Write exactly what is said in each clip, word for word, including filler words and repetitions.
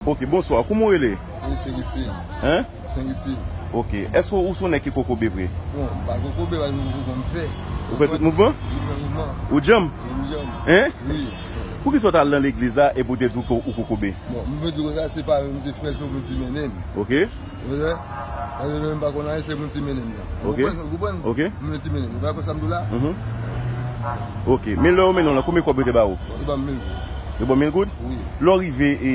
Ok, bonswa. Kouman w rele? Sen Isil. Hein? Sen Isil. Ok. Èske ou se yon nèg ki kokobe vre? Bon, m pa kokobe, paske m konn fè. Ou fè tout mouvman? M fè mouvman. Ou djanm? M djanm. Hein? Wi. Poukisa w t al nan legliz la epi w te di w ke ou kokobe? Bon, m vle di w sa, se pa menm se frè Jovenel ki mennen m. Ok. Ou wè? Paske mwen m pa konn anyen, se moun ki mennen m nan. Ou Ok. Konprann? Ou konprann? Ok. Moun ki mennen m. Ou pa konn sa m di w la? Mhm. Ok. Men lè yo mennen w la, konbyen kòb yo te ba ou? Bon, yo ban m mil goud. Yo ban w mil goud? Wi. Lè w rive e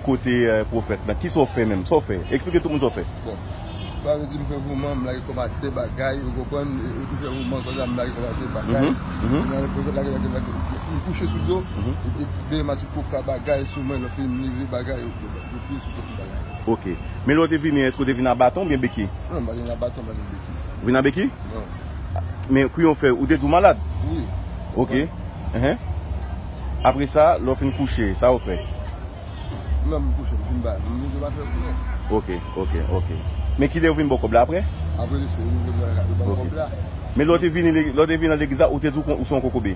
kote eh, pwofèt la, kisa w fè menm? Sa w fè? Eksplike tout moun sa w fè. Bon. Sa vle di m fè mouvman, m lage kòm atè bagay, ou konprann? E, e, m fè mouvman konsa, m lage kòm atè bagay. Mhm, mhm. M lage, lage, lage, lage. M kouche sou do, Mhm. e, e, ben, m ati koka bagay sou mwen, lòt li m leve bagay, yo, yo, yo piye sou tèt m bagay. Ok. Men lè w te vini, èske w te vin a baton oubyen beki? Non, m pa te vin a baton, m pa te vin beki. Ou vin a beki? Non. Men kouman w fè, ou te di w malad? Wi. Ok. Enhen. Apre sa, lè w fin kouche, sa w fè? Non, m kouche, m fin ba, m vin pa fè kouche. Ok, ok, ok. Men kilè yo vin ba w kòb la apre? Apre se yo vin ba m Ok. Kòb la. Men lè w te vini, lè w te vini nan legliz la, ou te di w kon- ou se yon kokobe?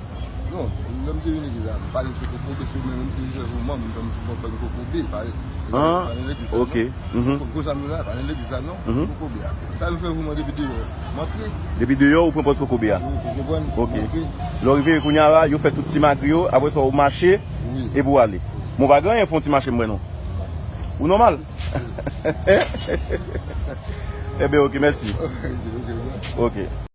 Non, lè m te vin legliz la, m pa di se kokobe, se mwen menm ki vin fè mouvman, m fè m fè m kokobe, pa Ah, pa nan legliz la, ok. Non. Mhm. Gwo zanmi la, pa nan legliz la, non. Mhm. Kokobe a. Sa m fè mouvman depi deyò. M antre. Depi deyò, ou pran pòz kokobe a? Wi, ou konprann? Ok. M antre. Lè w rive kounye a la, yo fè tout simagri yo, apre sa, ou mache, Wi. Epi w ale. Bon, pa gen anyen, fè yon ti mache m wè non. Ou nòmal? Ebyen, ok, mèsi. Ok, ok, bon. Ok.